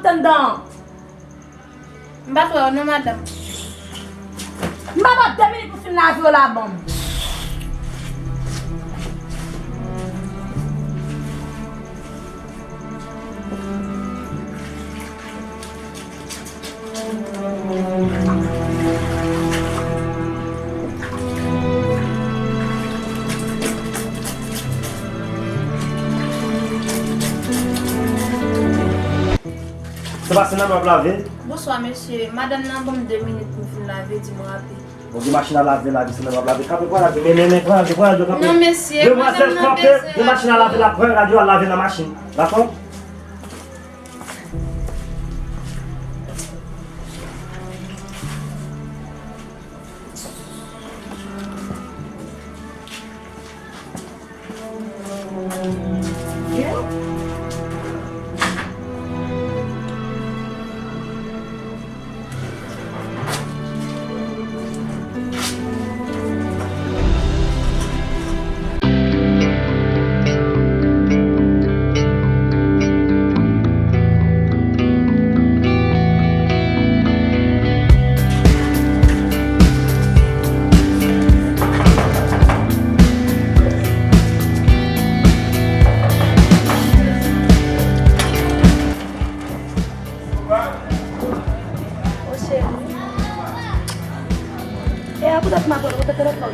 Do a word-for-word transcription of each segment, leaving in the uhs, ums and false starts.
Tann dan. M pa t wè w non, madanm. M ba w de minit pou fin lave w la, banm. Se pa sèlman m ap lave. Bonswa, mesye. Madanm nan ban m de minit pou m fin lave, di m raple. Bon, gen machin a lave la, di sèlman m ap lave. Kanpe, pran lave. Men, men, men, pran lave, pran lave, kanpe. Non, mesye, madam nan bezwen. Demwazèl, kanpe. Gen machin a lave la, pran lave, al lave nan machin. Dakò? Ô, cheri. E a poutèt m ap rete lòt bò.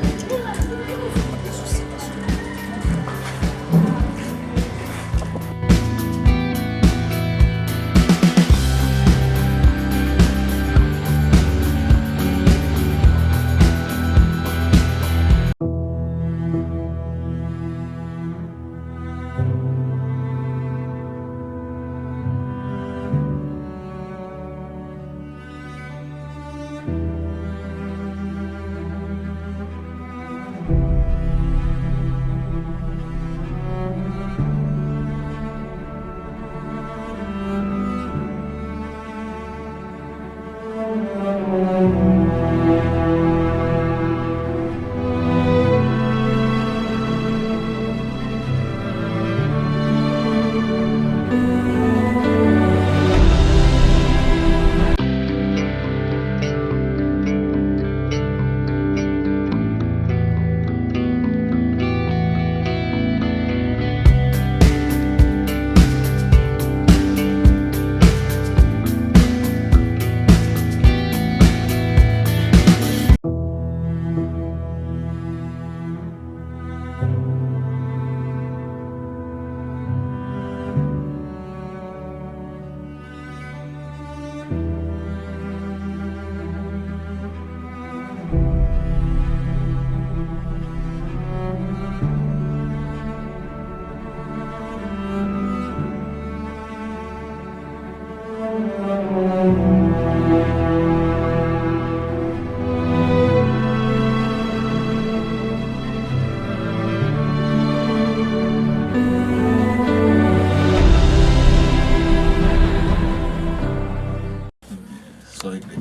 Sa w regle?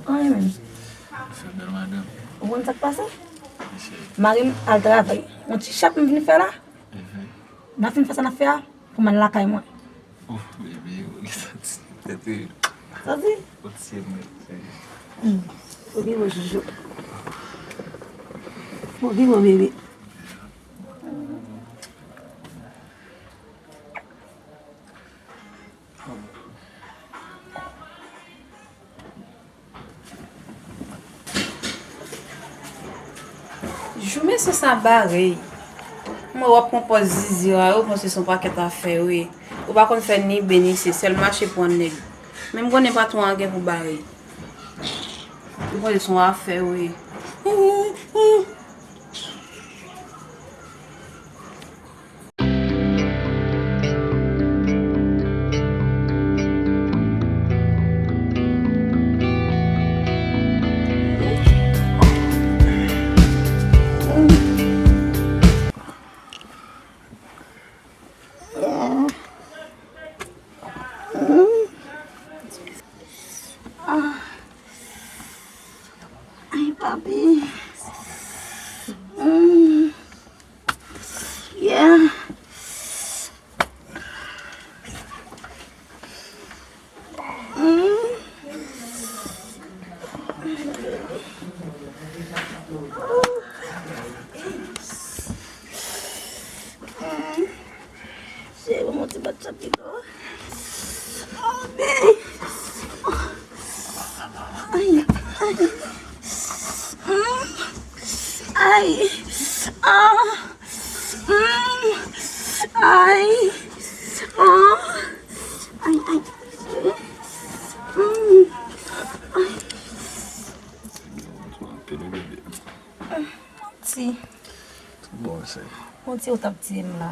Anyen menm. Ou fè bèl madanm. Ou konn sa k pase? Mari m al travay. Yon ti chat m vin fè la. Mhm. N a fin fè sa n ap fè a, pou m al lakay mwen. Ouf, bebe, ou gen santi tèt ou. Santi? Ou ti mwen. Hmm. Ou gen bon chouchou. Ou gen bon bebe. Jou mesye sa bare. M wè w ap pran pòz zizi a, ou panse se yon pakèt afè wi. Ou pa konn fè ni be ni se, sèl mache pran nèg. Men m konnen patwon an gen pou bare. Ou panse se yon afè wi. Ay, papi. Mm. Yeah. Cheri, ban m yon ti bat chapito. Oh, babe. Ay, ay. Mm. Ay. Ah. Mm. Ay. Ah. Ay, ay. Mm. Ay. Anpil wi, bebe. Manti. Bon, se. Manti, ou t ap tiye m la.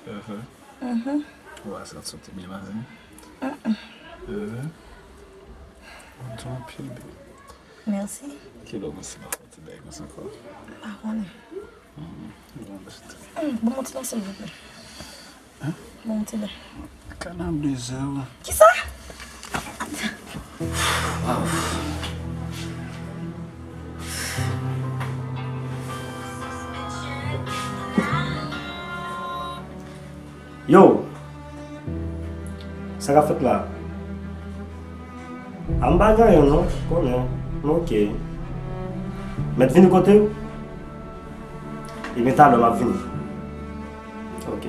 Mhm. Mhm. Ou pa santi w te byen maten? Mm-mm. Mhm. Ou di anpil, bebe. Mèsi. Kilè w panse m ap fè yon ti bagay konsa ankò? M pa konnen. Mhm. Bon, mèsi. Mm, bon, manti non, silvouplè. Bon, ti lè. Kanal de zèw. Kisa? Yo! Sa k ap fèt la? A, m pa gen anyen non, konnen. Ok. Mèt vini kote w? Ebyen, talè m ap vini. Ok.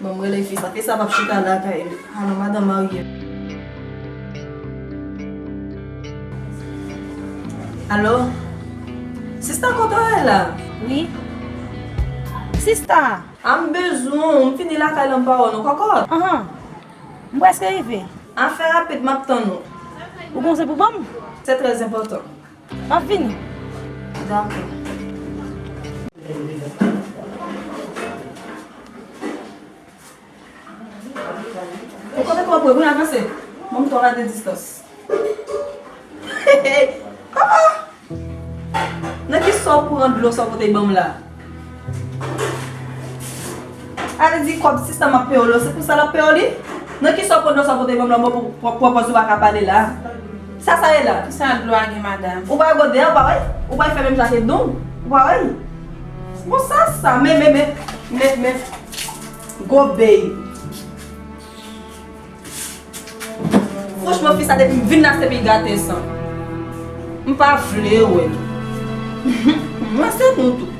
Bon, m rele fi sa. Fi sa p ap chita lakay li. Alo, madanm marye. Alo? Sista, kote w ye la? Wi. Sista! A, m bezwen w, m fini lakay la, m pa wè w non, kòkòt. Ahan. M prèske rive. A, fè rapid, m ap tann ou. Ou gon se pou ban m? Se trè enpòtan. M ap vini. Dakò. Ou konn kòman pou nou avanse? Ban m twa gade distans. Kòman? Nan ki sa w pran dlo sa w pote ban m la? Ale di kòb sista m ap peye w lo, se pou sa l ap peye w li? Nan ki sa w pran dlo sa w pote ban m la, bon, pou, pou, pou, pou w pa ka pale la? Sa sa ye la? Kisa dlo a gen, madanm? Ou pa gode a, ou pa wè? Ou pa fè menm jan ke don? Ou pa wè? Bon, sa sa, men, men, men, men, men, gwo bèy. Franchman, fi sa depi m vin la se pi gate san. M pa vle wè l. Mwen se nou tou.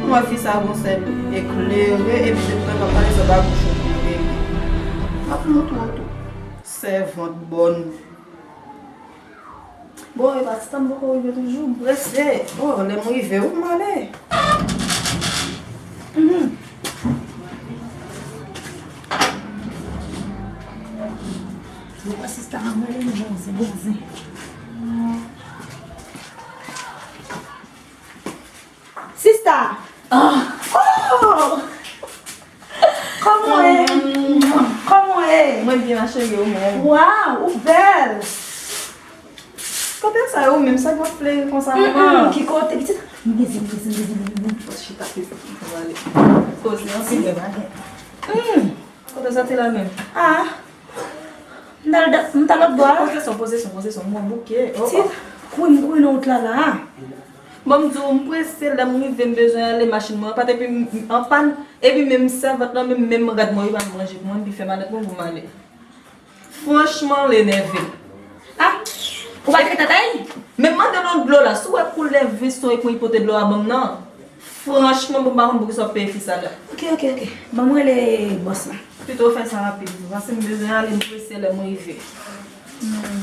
Mwen fi sa gon sèl eklere epi depi lè m ap pale sa pa bouch ou pou rele. M ap montre w tou. Sèvant bòn. Bon, e pa ti tan m poko rive toujou, m prese. Oh, lè m rive, wi, m ale. Mhm. Ou wè sista a, mwen li bon zen, bon zen. Sista! Ah! Oh! Kòman w ye? Kòman w ye? Mwen byen, ma chérie, ou menm? Waw, ou bèl! Kote sa ye ou menm? Sa k ap fleri konsa, manman? Ki kote, pitit? M byen, m byen, m byen, m byen, m byen. Fò chita, pitit, m pale. Koze anpil, men pa gen. Kote w soti la menm? Ah! M t al da-, m t al lòt bò a. Poze son, poze son, poze son. Mwen bouke. Oh, oh. Tit, kouri, m kouri nan wout la, la. Bon, m di w, m prese, lè m rive, m bezwen ale, machin mwen anpat, epi m, m anpàn, epi menm sèvant lan, menm, menm rad mwen, li pa manje pou mwen, li fè malèt mwen pou m ale. Franchman, l enève m. Ah, ou pa teke tèt a li? Men m mande l yon dlo la, si w wè koulè veso e pou li pote dlo a ban m nan. Franchman, bon, m pa konn poukisa w ap peye fi sa la. Ok, ok, ok. Ban m rele bòs la. Pito w fè sa rapid, paske m bezwen ale, m prese lè m rive. Hmm.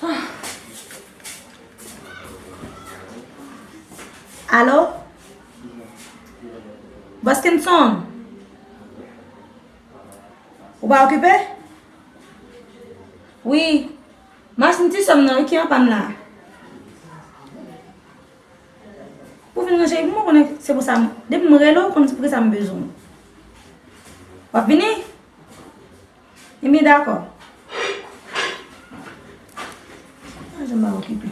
Ah. Alo? Bòs Kenson? Ou pa okipe? Wi. Machin ti sè m nan, wi, ki an pàn la. Pou vin ranje, mwen konnen se pou sa m, depi m rele w, konn se pou kisa m bezwen w. W ap vini? Ebyen, dakò. Ah, jan m pa okipe.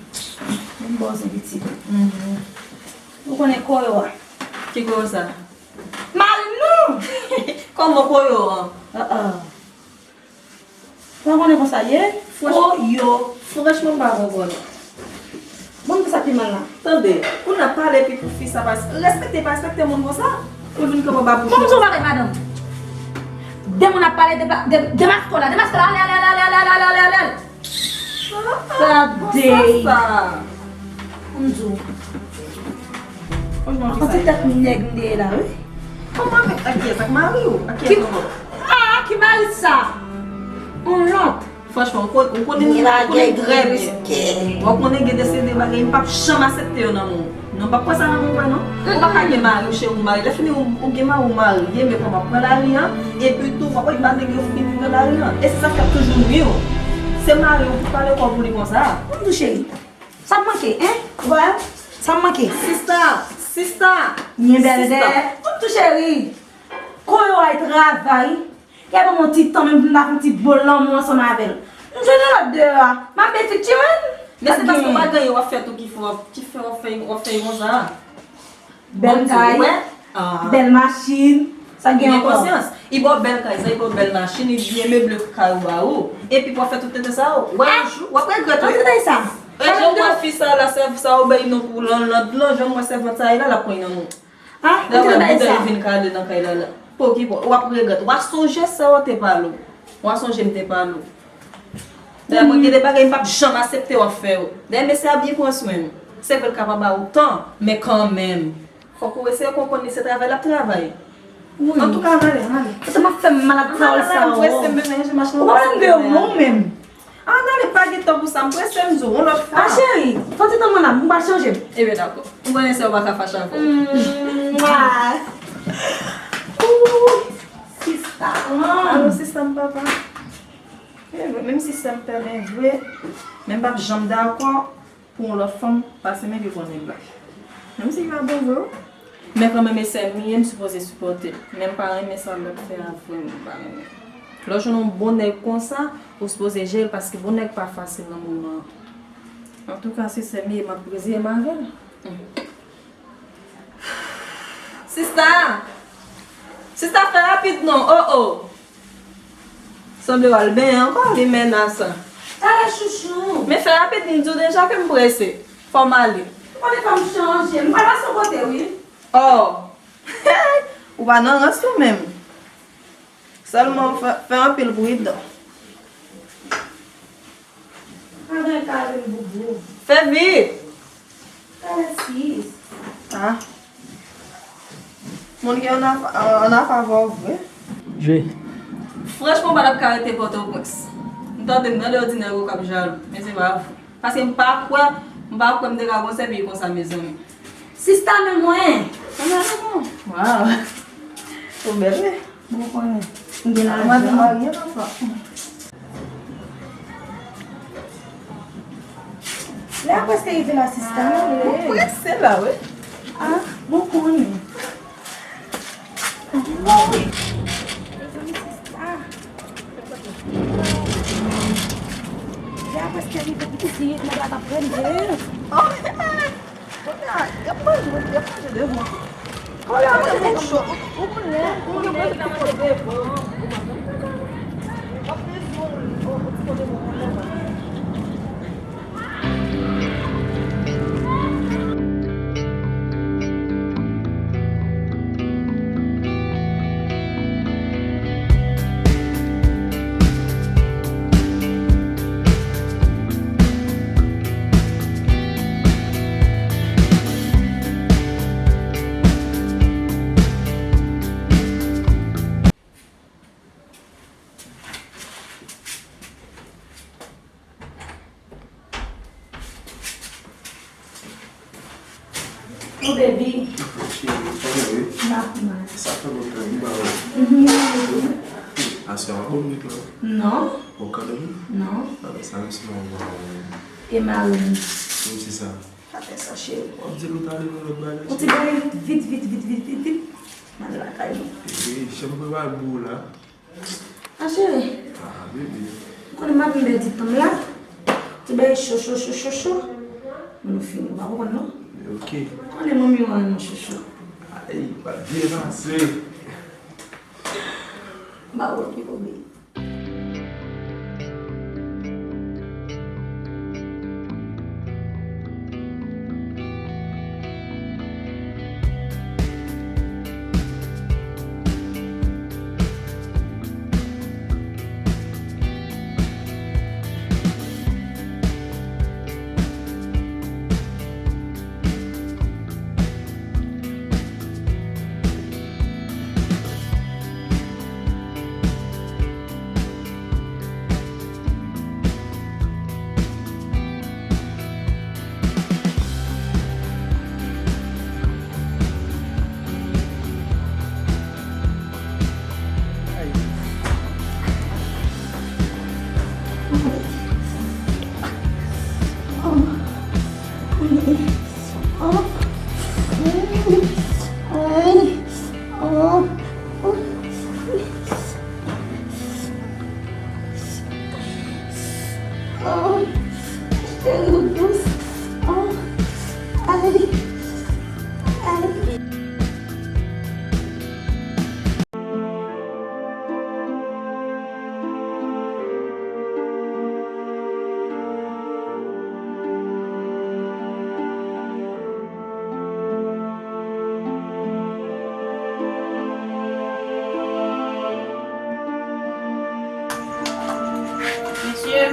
M ba w sa pitit. Mhm. Ou konnen koyo a? Ki koyo sa? Mari m non! Kòman koyo an? Ah, ah. Ou pa konnen konsa l ye? Franch- Koyo. Franchman, m pa konprann. Bon, konsa pi mal la. Tande, pou n ap pale epi pou fi sa pa respekte, pa respekte moun konsa. Pou l vin kanpe ba bouch. Bon, m di w bagay, madanm. De moun ap pale, de, de, demaske w la, demaske w la, ale, ale, ale. Sa dey. M di w. Franchman, an ti tèt nèg m te ye la, wi. Kòman avèk, ak kiyès? Ak mari w? Ak kiyès ankò? Ah, ki mari sa? On lòt. Franchman, ou kon-, ou konnen, ou konnen trè byen. Ou konnen gen de seri de bagay, m p ap janm aksepte yo nan men w. Non, m p ap kwè sa nan men w vre, non. Ou pa ka gen mari, ou cheri, ou mari. Lè fini, ou, ou gen mari, ou marye, men kòman w ap pran lari a, epi tou, w ap wè ba nèg yo fini nan lari a. E se sa k ap toujou nwi w. Se mari w pou pale kò pou li konsa. Mwen tou cheri. Sa m manke, en? Ou pa wè? Sa m manke? Sista, sista. Byen bèl dè. Mwen tou cheri. Koyo ay travay. Kè ban m yon ti tan menm pou m ta fè yon ti bon lanmou ansanm avè l. M jwenn yon lòt deyò a. M ap betiche, wi. Men se paske w pa gen anyen w ap fè tou ki fè w ap, ki fè w ap fè, w ap fè konsa. Bèl kay, bèl machin, sa gen ankò? Gen konsyans. Li ba w bèl kay sa, li ba w bèl machin, li byen meble kay ou ba ou. Epi pou w ap fè tout tenten sa yo. W ap regrèt, wi. Tande sa. E jan w wè fi sa la, sèv sa, ou bay non pou lan, lan, lan, jan w wè sèvant sa ye la, l ap pran nan men w. Ah, lè w wè bouda li vin kale nan kay la, la. Pokipo, w ap regrèt. W a sonje sa w te pale w. W a sonje m te pale w. Dayè, mwen gen de bagay m p ap janm aksepte w ap fè yo. Dayè, mesye a byen pran swen m. Se vre l ka pa ba ou tan, men kanmenm. Fòk ou eseye konprann li se travay l ap travay. Antouka, ann ale, ann ale. Sa m ap fè m mal ak pawòl sa yo. Ou pa menm de yon mo menm. Ann ale, pa gen tan pou sa, m prese m di w, yon lòt fwa. Ah, cheri, fè yon ti tan mwen la, m pral chanje m. Ebyen, dakò. M konnen sè w pa ka fache avè w. Mwa. Ooh, sista. Alo, sista m, papa. E vre, menm si sè m tèlè vre, men m p ap janm dakò pou yon lòt fanm pase men ke pran nèg la. Menm si li pa bon vre, wi. Men kanmenm, e sè m li ye, m sipoze sipòte l. Men m pa renmen sa l ap fè a, vrèman, m pa renmen. Lè w jwenn yon bon nèg konsa, ou sipoze jere l, paske bon nèg pa fasil nan moman an. Antouka, se sè m li ye, m ap reziye m avè l. Sista! Sista, fè rapid non, oh, oh! Sanble w al benyen ankò, limena sa. Talè, chouchou. Men fè rapid, m di w deja ke m prese. Fò m ale. Ou konnen fò m chanje. M pral pase yon kote, wi. Oh! Ou pa nan rans ou menm. Sèlman fè, fè anpil pridan. Adan kare m boubou. Fè vit! Kare sis. Ah. Moun gen annaf-, annafè avè w vre. Jwe. Franchman, w pa t ap ka rete Pòtoprens. M tande m nan lè w di nèg ou k ap jalou. Men se pa vre. Paske m pa kwè, m pa kwè m te ka gon sèvi konsa, mezanmi. Sista, men mwen. Ann ale non. Waw. Ou bèl, wi. Bon, konnen. M gen lajan. Madanm marye, papa. Lè a prèske rive la, sista, non? Ou prese la, wi. Ah, bon, konnen. Mezanmi, sista. Lè a prèske rive, pitit, nèg la t ap premye. Oh, kounye a, y ap manje, y ap manje devan. Kounye a, manje pou cho. Ou konnen, ou konnen, y ap manje devan. Y ap manje yon, yon ti kote bon, bon, bon. Oh, baby. Cheri, ou konnen, wi. M ap mal. Sa fè lontan, m pa wè w. Mhm. Aswè a, w ap bon nèg la? Non. Ou ka dòmi? Non. A, sa, m si mwen, mwen, mwen. E mari m? Menm si sa. Pa fè sa, cheri. W ap di l ou t ale nan lòt bagay, cheri. Yon ti bagay vit, vit, vit, vit, vit, vit. M al lakay nou. E, e, jan m prepare pou ou la. A, cheri. Ah, bebe. Ou konnen m ap vin pèdi tan m la. Ti bagay cho, cho, cho, cho, cho. Nou fini, ou pa konprann non? Ok. Mande manmi w non, chouchou. Ay, pa byen pase. Ba ou ki koube. Mesye.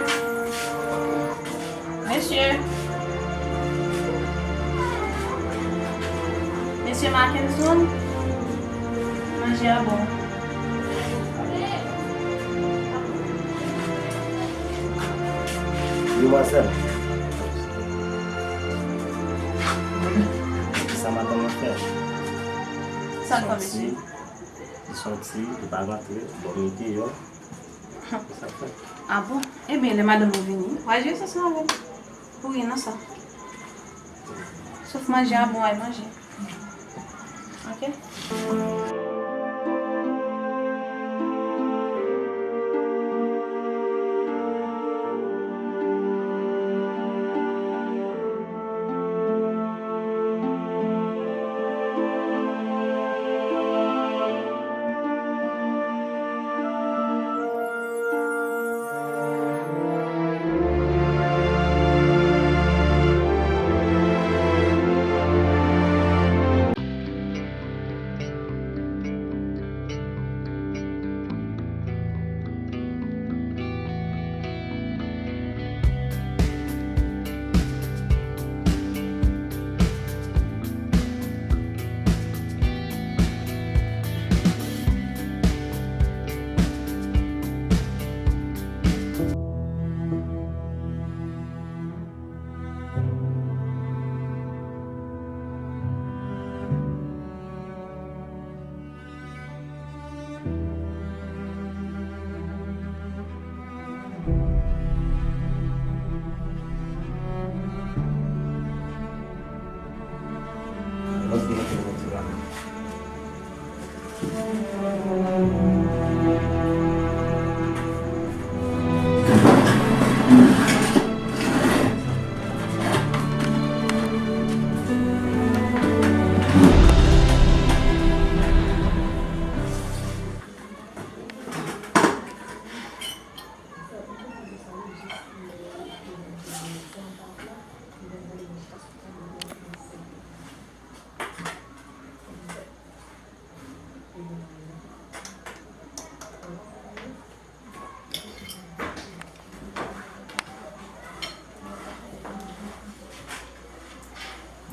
Mesye. Mesye Mackenson, manje a bon. Demwazèl. Sa madanm nan fè? Sa l fè, mesye? Li soti, li pa rantre, bon, li deyò. Sa fè? A bon? Ebyen, lè madanm ou vini, w a jere sa ansanm avè l. Pou ryen nan sa. Sof manje a bon, w al manje. Ok?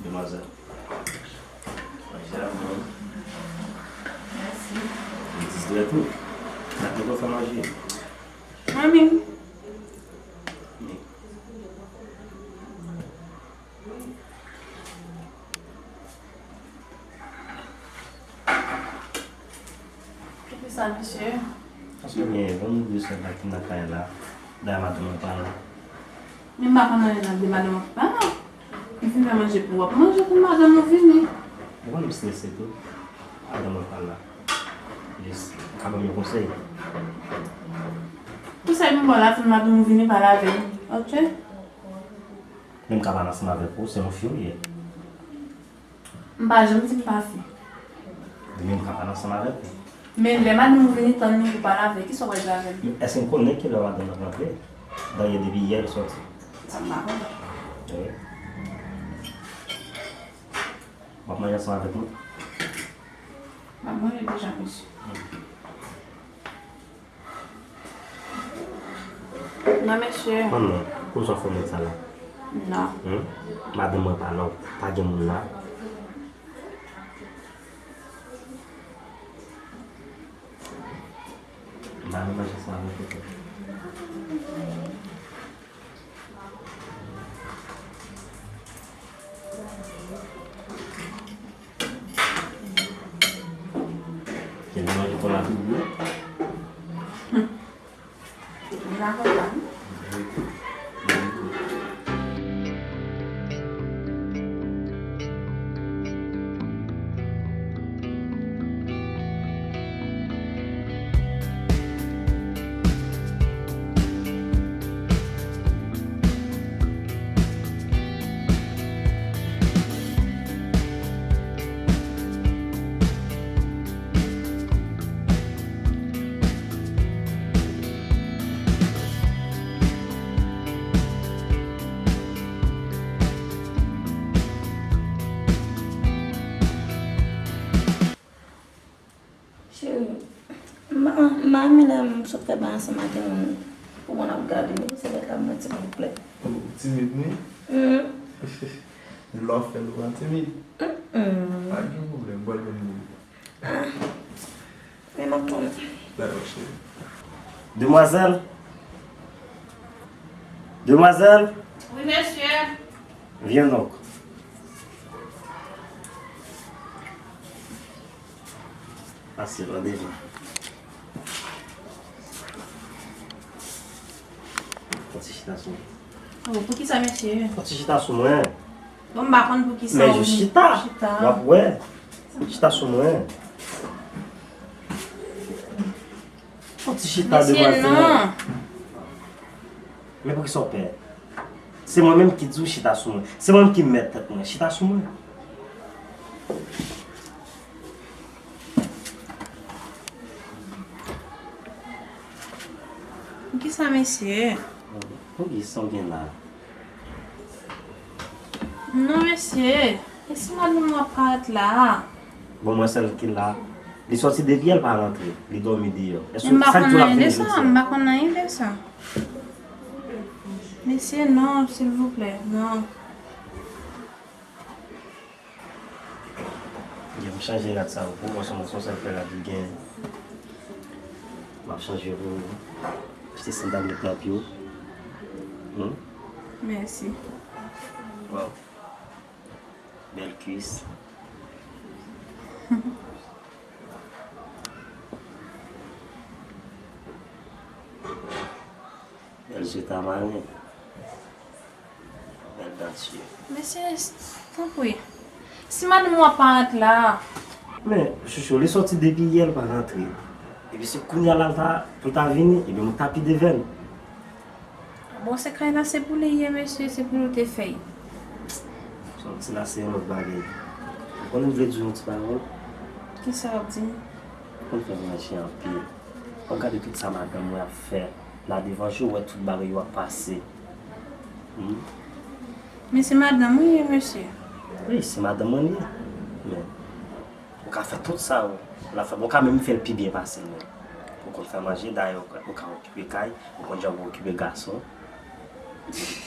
Demwazèl. Manje a bon. Mèsi. Li distrè tou. Sa k nou fè manje? Manmi. Poukisa, mesye? Paske gen yon de sèl la ki nan kay la, dayè madanm nan pa la. Men m pa konn anyen nan de madanm nan pa la. M fin fè manje pou w ap manje pou madanm ou vini. Ou konn m strese tou. Madanm nan pa la. Jis, ou ka ban m yon konsèy. Konsèy m ba w la, fin madanm ou vini pale avè l. Ok? M ka pale ansanm avèk ou, se yon fi ou ye. M pa janm di m pa fi. Ebyen, m ka pale ansanm avèk ou. Men lè madanm ou vini tann li pou pale avè l, kisa w pral di avè l? Men èske n konnen kilè madanm nan rantre? Dayè, depi yè l sòti. Sa m pa konnen. Wi. W ap manje ansanm avèk nou? M ap manje deja, mesye. Non, mesye. Manman, kòman w fè mwen sa la? Non. Hmm? Madanm mwen pa la, pa gen moun la. M pa nan manje sa avèk ou. Gen manje pou la tou byen. Hum. Gen la kontan. Cheri, m pa, m pa renmen lè m sot fè bagay ansanm ak yon moun pou moun ap gade m, se lè sa m santi m ap plè. Ou timid, wi? Lè w fè l, ou pa timid? Mm-mm. Pa gen pwoblèm, pral jwenn moun. Ah, men m ap tann. Dakò, cheri. Demwazèl? Demwazèl? Wi, mesye. Vyen donk. Pase, pran devan. Fè ti chita sou mwen. Oh, poukisa, mesye? Fè ti chita sou mwen. Bon, m pa konn poukisa. Men jis chita. Chita. W ap wè. Chita sou mwen. Fè ti chita. Mesye, demwazèl. Non. Men poukisa w pè? Se mwen menm ki di w chita sou mwen. Se mwen menm ki mèt tèt mwen. Chita sou mwen. Kisa, mesye? Poukisa w gen la? Non, mesye. E si madanm ou ap parèt la? Bon, mwen sèl ki la. Li sòti depi yè, l pa rantre. Li dòmi deyò. Èske sa k di w l ap vini jodi a? M pa konn anyen de sa. Mesye, non, silvouplè, non. Gen, m chanje rad sa pou ou, paske mwen se yon sèl pè rad li gen. M ap chanje pou ou. Achte sandal met nan pye w. Hmm? Mèsi. Waw. Bèl kwis. Bèl zye tamaren. Bèl dantye. Mesye, tanpri. Si madanm ou ap parèt la. Men, chouchou, li sòti depi yè, l pa rantre. Epi se kounye a la, l ta, pou l ta vini, epi m ta pide vè l. Bon, se kay la, se pou li ye, mesye, se pou nou te fè l. Sòti la, se yon lòt bagay. Ou konnen m vle di w yon ti pawòl? Kisa w ap di m? Ou konn fè manje anpil. W ap gade tout sa madanm mwen ap fè la devan je w, ou wè tout bagay yo ap pase. Hmm? Men se madanm ou ye, mesye. Wi, se madanm mwen li ye. Men, ou ka fè tout sa w la fè. Ou ka menm fè l pi byen pase l menm. Ou konn fè manje, dayè ou ka, ou ka okipe kay, ou konn jan pou okipe gason.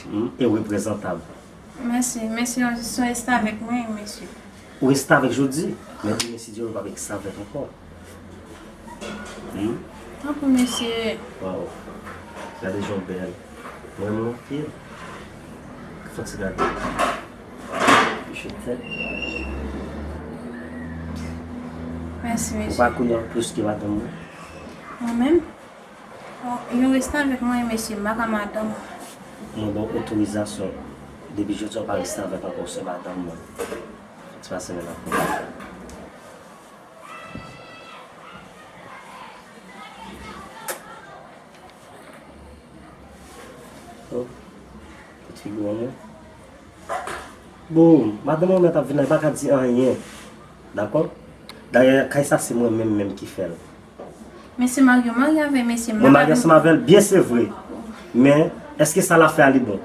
Hmm? E w reprezantab. Mèsi, mèsi, non, jis rete avèk mwen, mesye. Ou rete avèk jodi, men demen, si Dye vle, w p ap egziste avèk ankò. Hmm? Tanpri, mesye. Waw. Gade jan w bèl. Mwen, mwen, anpil. Fò ti gade. Je t'aime. Mèsi, mesye. Ou pa konnen plis ke madanm mwen? Mwen menm? Bon, nou rete avèk mwen, mesye, m pa ka madanm. Mwen ba w otorizasyon. Depi jodi a, w pa rete avèk ankò, se madanm mwen. Ti pase men la. Oh, ti gwo, non? Bon, madanm mwen mèt ap vin la, li pa ka di anyen. Dakò? Dayè, kay sa se mwen menm menm ki fè l. Men se mari w marye avè l, men se mwen marye ansanm avè l, byen se vre. Men, èske sa l ap fè a li bon?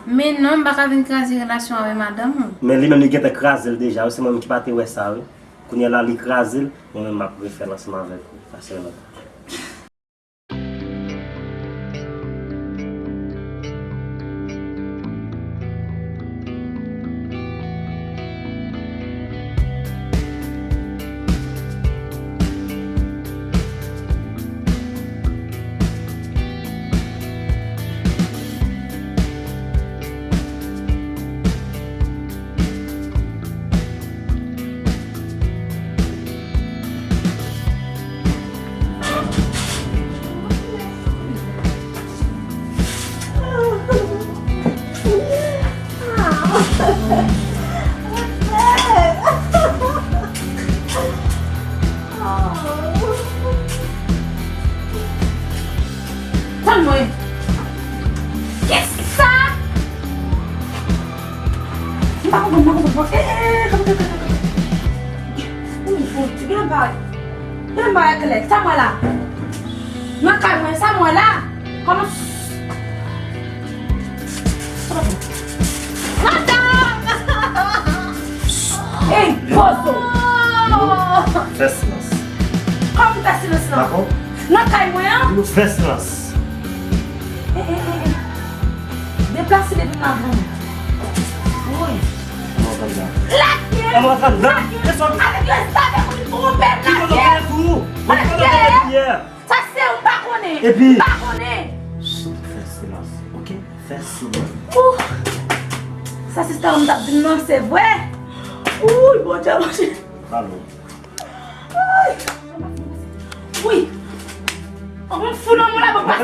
Men non, m pa ka vin kraze relasyon avè madanm ou. Men li menm li gentan kraze l deja, wi, se mwen menm ki pa te wè sa, wi. Kounye a la, li kraze l, mwen menm m ap refè l ansanm avèk ou. Sa se yon lòt bagay. Tann mwen. Kisa? M pa konprann, m pa konprann. Eh, eh, eh, kanpe, kanpe, kanpe, kanpe. Ou, ou, ti gen bagay. Gen bagay klè. Sa m wè la? Nan kay mwen, sa m wè la? Kòman? Madanm! Ey, pozo! Fè silans. Kòman fè silans lan? Dakò? Nan kay mwen an? Nou fè silans. Eh, eh, eh, eh. Deplase depi m avan. Woy. Lage m! Lage m! Avèk respè, avèk ou twonpe m, lage m! Lage m! Sa se ou m pa konnen. Epi m pa konnen. Fè silans, oke? Fè silans. Ouh. Sa sista m t ap di m nan, se vre. Ouh, Bondye, Bondye. Alo. Ay. Wi. Ou fou nan moun la, bon pase.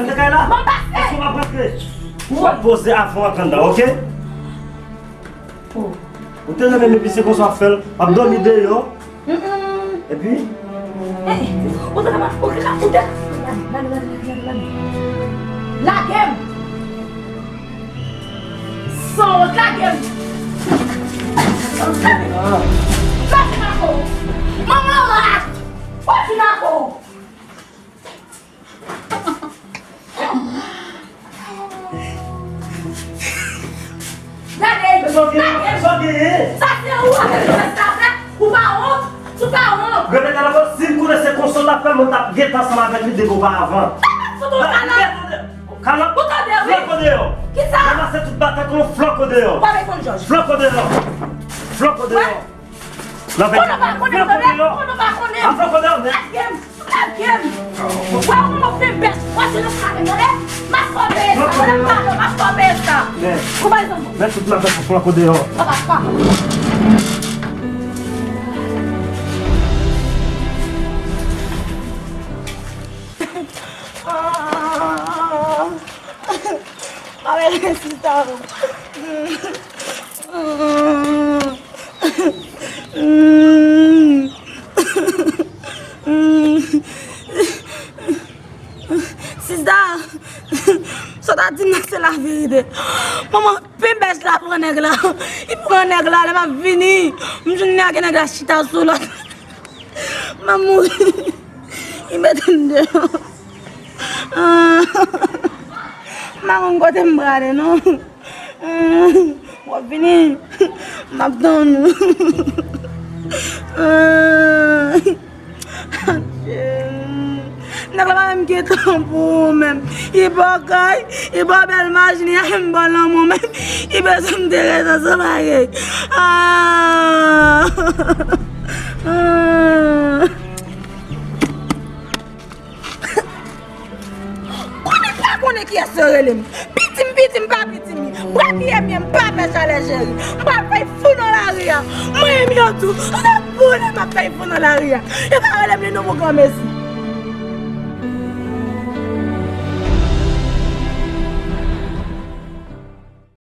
Bon pase. Ou ap poze avan w antre anndan, oke? Oh. Ou te renmen epi se konsa w ap fè l. W ap dòmi deyò. Mm-mm. Epi? Eh, ou te renmen, ou te, ou te. Lage m. San wont, lage m. Lage m. Manman rat. Ou fin ak ou. Gade, gade. Sa se ou avèk restavèk, ou pa wont, ou pa wont. Repete ankò, si m konnen se konsa w t ap fè, mwen t ap gentan ansanm avèk li depi oparavan. Sa pa fout ou kalòt. Kalòt. Ou tande, wi. Flank deyò. Kisa? Ranmase tout batay kon flank deyò. Ou pa bay konn jòj. Flank deyò. Flank deyò. Konnen pa konnen, tande? Konnen pa konnen. Lage m, lage m. Wè, ou move bèt. Wè, se nou frape, tande? M ap frape sa, tande? M pa, m ap frape sa. Ou bay zanmi. Mèt tout la fè pou flank deyò. Papa, papa. Ah. Mwen resistan. Sista, sa w ta di m nan se laverite. Manman, pen bèj la pran nèg la. Li pran nèg la, lè m ap vini, m jwenn nèg, nèg la chita sou lòt. M ap mouri. Li mete m deyò. Ah. M pa konn kote m prale, non. Ah. W ap vini. M ap tann ou. Ah. Nèg la pa menm gen tan pou ou menm. Li ba w kay, li ba w bèl machin, li pa menm ba w lanmou menm. Li bezwen m te ret ansanm avè l. Ah. Ah. Konnen pa konnen kiyès yo rele m. Piti m, piti m, pa piti m. Bwa pye byen, m pa pè chalè cheri. M pral fè fou nan lari a. Mwen menm yo tou. Ou te boule m ap fè fou nan lari a. Yo pa rele m li non pou granmesi.